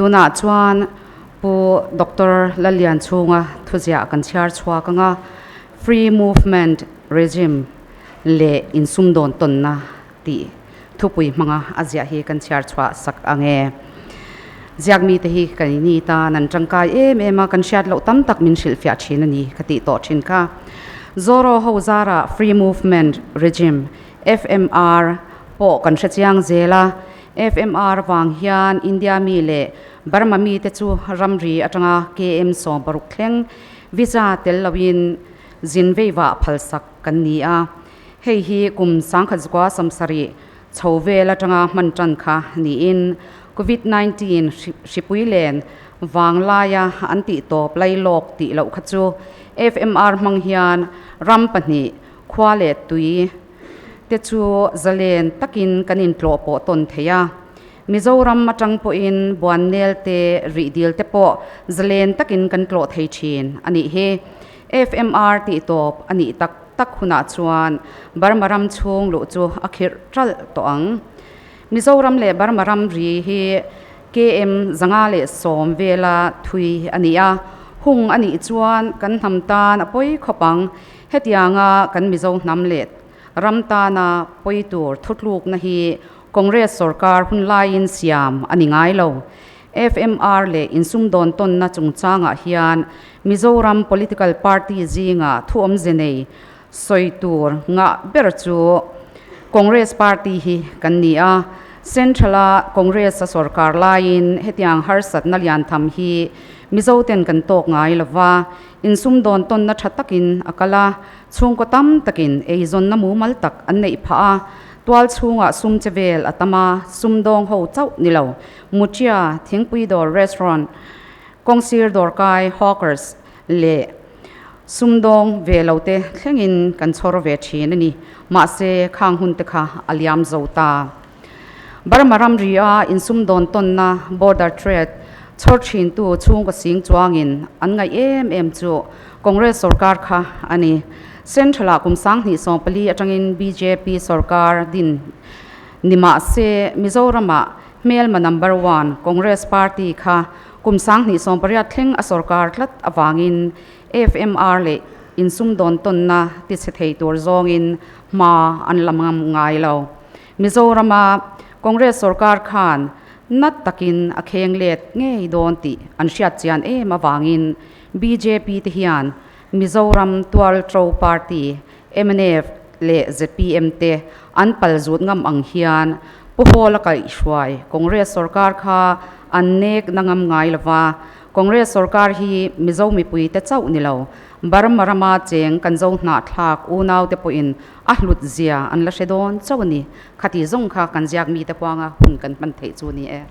Tunah chuan Pu Doctor Lallianchhunga thuziah kan chhiar chhuak ang a, Free Movement Regime leh Insumdawn Tawnna tih thupui hmanga a ziah hi kan chhiar chhuah sak ang e. Ziak mite hi kan ni tan an tangkai em em a, kan hriat loh tam tak min hrilhfiah thin a ni ka tih tawh thin kha. Zoro ho zara Free Movement Regime, FMR, pawh kan hre chiang zel a, FMR vang hian India mi leh Burma mite chu ramri atanga KM 60 thleng visa tel loin zin veivah phalsak kan ni a. Hei hi kum 1970 chho vel atanga hman tan kha niin Covid 19 hripui len vanglaia an tih tawp lai lawk tih loh kha chu FMR hmang hian ram pahnih khua leh tui te chu zalen takin kan intlawh pawh tawn thei a. Mizoram atang pawhin Buannel te Rihdil te pawh zalen takin kan tlawh thei thin a nih hi. FMR tih tawp a nih tak tak hunah chuan Burma ram chhung luh chu a khirh ṭalh tawh ang. Mizoram leh Burma ram ri hi KM 510 vela thui a ni a, hung a nih chuan kan hnam tan a pawi khawp ang. Hetianga kan Mizo hnam leh ram tana pawi tur thutlukna hi Congress sorkar hun laiin siam a ni ngai lo. FMR leh insumdawn tawnna chungchangah hian Mizoram political party zinga thu awmze nei sawi tur ngah ber chu Congress party hi kan ni a. Central-a Congress-a sorkar laiin hetiang harsatna lian tham hi Mizoten kan tawk ngai lo va, insumdawn tawnna tha takin a kal a, chhungkaw tam takin eizawnna mumal tak an neih phah a, tual chhungah sum che vel a tam a, sumdawng ho chauh ni lo. Mutia, thingpui dawr restaurant, kawngsir dawrkai, hawkers, leh sumdawng ve lo te thlengin kan chhawr ve thin a ni. Mahse, khang hun te kha a liam zo ta. Burma ramri a insumdawn tawnna, border trade, chhawr thintu chhungkaw sing chuangin an ngaih em em chu Congress sorkar kha a ni. Central-ah kum 2014 atangin bjp sorkar din ni mahse, Mizoramah Hmelma number one Congress party kha kum 2018 thleng a sorkar tlat avangin FMR leh insumdawn tawnna tichhe thei tur zawngin hma an la ngam ngai lo. Mizorama Congress sorkar khan nat takin a kheng let ngei dawn tih an hriat chian em avangin bjp te hian Mizoram tualtro party mnf leh zpm te an palzut ngam ang hian Pu Hawla kaihhruai Congress sorkar kha an nek na ngam ngai lo va, Congress sorkar hi Mizo mipui te chauh ni lo, Burma rama cheng kan zo hnahthlak unau te pawhin a hlut zia an la hre dawn chauh a ni. Khati zawng kha kan ziak mite huanga hun kan hman theih chu ni e.